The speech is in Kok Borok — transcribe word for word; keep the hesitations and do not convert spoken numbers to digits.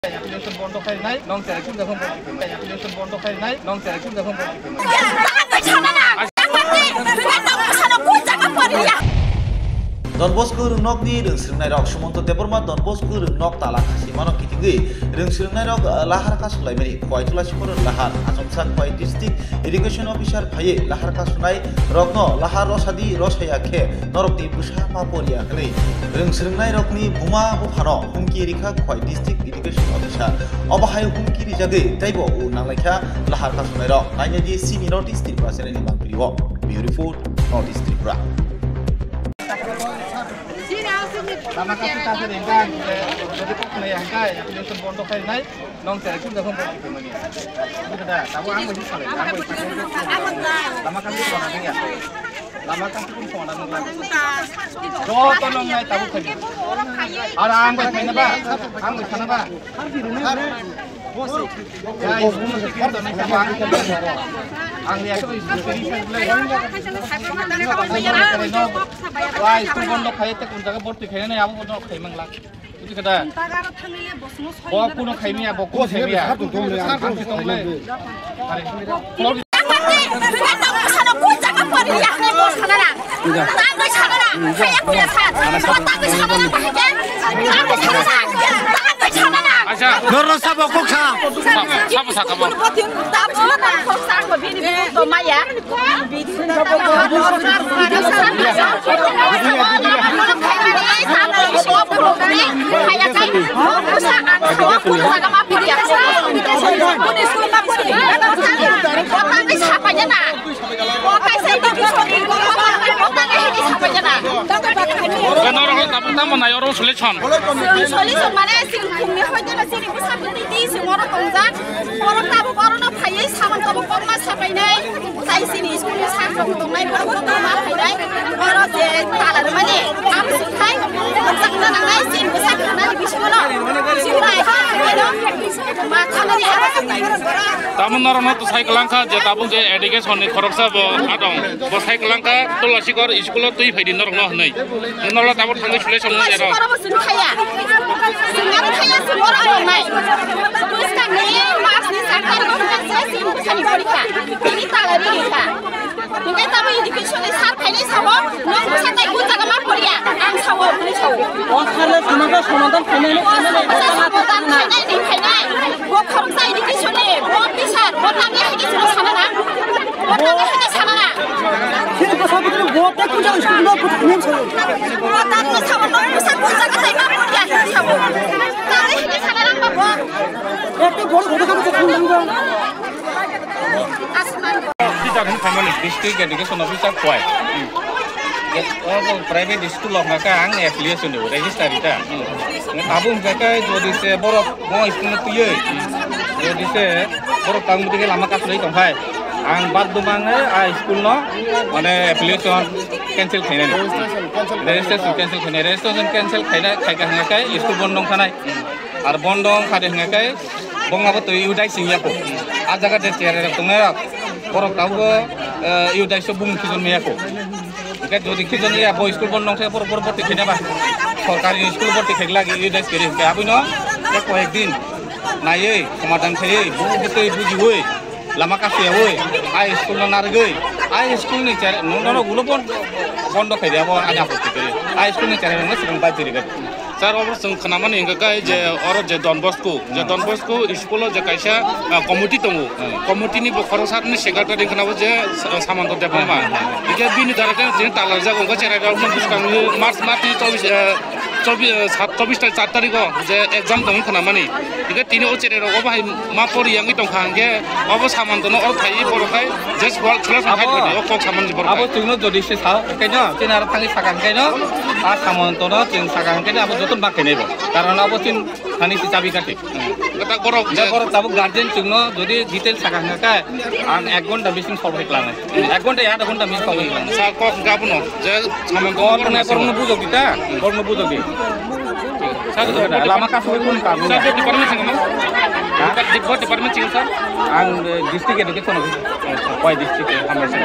Application bondo khainai, nong cherai khum jakhum bondo khainai. Application bondo khainai, nong cherai khum jakhum bondo khainai. Don Bosco Rwngnokni rwngswrwngnairok Sumonto Debbarma Don Bosco Rwngnok tala khasi mano kitingwi rwngswrwngnairok, uh, lahar kasulaimani Khowai Tulasikhor lahar Achomsa Khowai District Education Officer phaiwi lahar kasunai rokno lahar rosadi rosaya khe norokni bwsa ma poria hwnwi rwngswrwngnairokni buma buphano humki rikha Khowai District Education Officer. Obo hai humki rijagwi teibo o nanglaikha lahar kasunairok. Nainadi sini North East Tripura channelni mangpili o. Bureau Report, North East Tripura. Lama kasi kasi ringkang, jadi kok nai angkai, aku nyusun bondo kai nai, nong cari kun jago bondo kai mani. Itu dah, tahu ang masih salah, ang masih salah. Lama kasi kok nai ya. Lama kasi kun kok nai. Joto nong nai tahu kai. Ara ang bai kai na ba, ang bai kai na ba. Bo kuno khaimya, bo kuno khaimya. Acha. Norno sabo kok sa. Sabo sa kamo. Norok tabuk tamo nai oro solution. Solution mane sini khumni hoite na sini bwsa bwtwi twi sing oro tongjak. Oro tabuk oro no phaiwi samung tabuk kokma sapainai. Tai sini school ni sak rok tongnai borok rok ma phainai. Oro je tala rwmani abo sing khai. Sakna nangnai sini bwsa khanani bisingo no. Sini ai kha khaino. Ma khanani abo sing khai. Tamo norok no to sai kwlangkha je tabuk je education ni khoroksa bo adong. Bo sai kwlangkha Tulasikhor school o twi phaidi norok no hwnwi. Norok tabuk thangwi solution no jero. Oro bo sini khaya. Sini abo khaya sini oro tongnai. Bwskang ni March ni sat tarikh o hwnka se sini bwsani porikha. Tini tala ri kha. Hingke tamo education ni sar phainai sabo, nong bwsa tai gun jaga ma poriya, ang sao, hwnwi sao. O sarle samajak somadan phainai ni. O samajak somadan phainai ni phainai. Bo khoroksa education ni, bo officer, bo tamni education ni sana na. Bo tamni education sana na. Sini bwsa bwtwi bo te kun jaga school no put nim sao. Bo tamni sao, nong bwsa gun jaga tai ma poriya, sao. Tamni education sana na bo. Ekta boro boro khabu to kun dang. Teacher hwn phaimani district education officer Khowai. Obo private school o hwnka khe ang affiliation ni register rita. Abo hwnka khe jodi se borok bo school no twiwi, jodi se borok tang bwtwi khe lama kasulai tongkhai, ang baddo mangwi a school no mane affiliation cancel khainani. Registration cancel khainai, registration cancel khaina khaika hwnka khe school bondo wngkhanai. Ar bondo wngkha de hwnka khe bongma bo twi udai sing yako. A jaga de chererok tongnai rok. Borok tabuk, eh, udai so bung khijon miyako. Hingke jodi khijon ya bo school bondo wngkhe borok borok borti khaina ba. Sorkari school borti khaik lagi udai siri hingke abino koyek din naiwi somadan khaiwi bo bwtwi bujiwi lama kasiyawi a school no narigwi a school ni chererok no ulo bondo khaidi abo ani apot khaidi a school ni chererok no swkang bai tiri. Sir, oro chwng khnamani hwnkha khe je oro je Don Bosco, je Don Bosco school o je kaisa, ah, committee tongo. Hmm. Committee ni bo khoroksa ni secretary wngkha nabo je, ah, Samanto Debbarma. Hmm. Hingke bini dara khe chini talarjak wngkha cherai rok no bwskango March, March ni chobis, ah, chobis, ah, sat, chobis ta char tarikh o je exam tongwi khnamani. Hingke tini o cherai rok obo hai ma pori yangwi tongkha hingke obo Samanto no oro phaiwi borok khai je sal, sal khai abo, o kok samani borok abo khai. Chwngno jodi se sa, hingke no, chini aro thangwi sakha hingke no, a Samanto no chwng sakha hingke no abo joto ma khainai bo. Karon abo chini thani si chabi kati. Kata borok je je borok tabuk guardian chwngno jodi detail sakha hingke ang ek ghonta bising solve khlangwi. Ek ghonta ya adha ghonta bising solve khlangwi. Sa kok gabono je Samanto no borok borok no bujok dita, borok no bujok di. Sir, lama kaso kun kam. Sir, bo department sing ma? Ha? Bo department sing, sir? Ang, eh, district education officer. Khowai district, eh, hambai sir.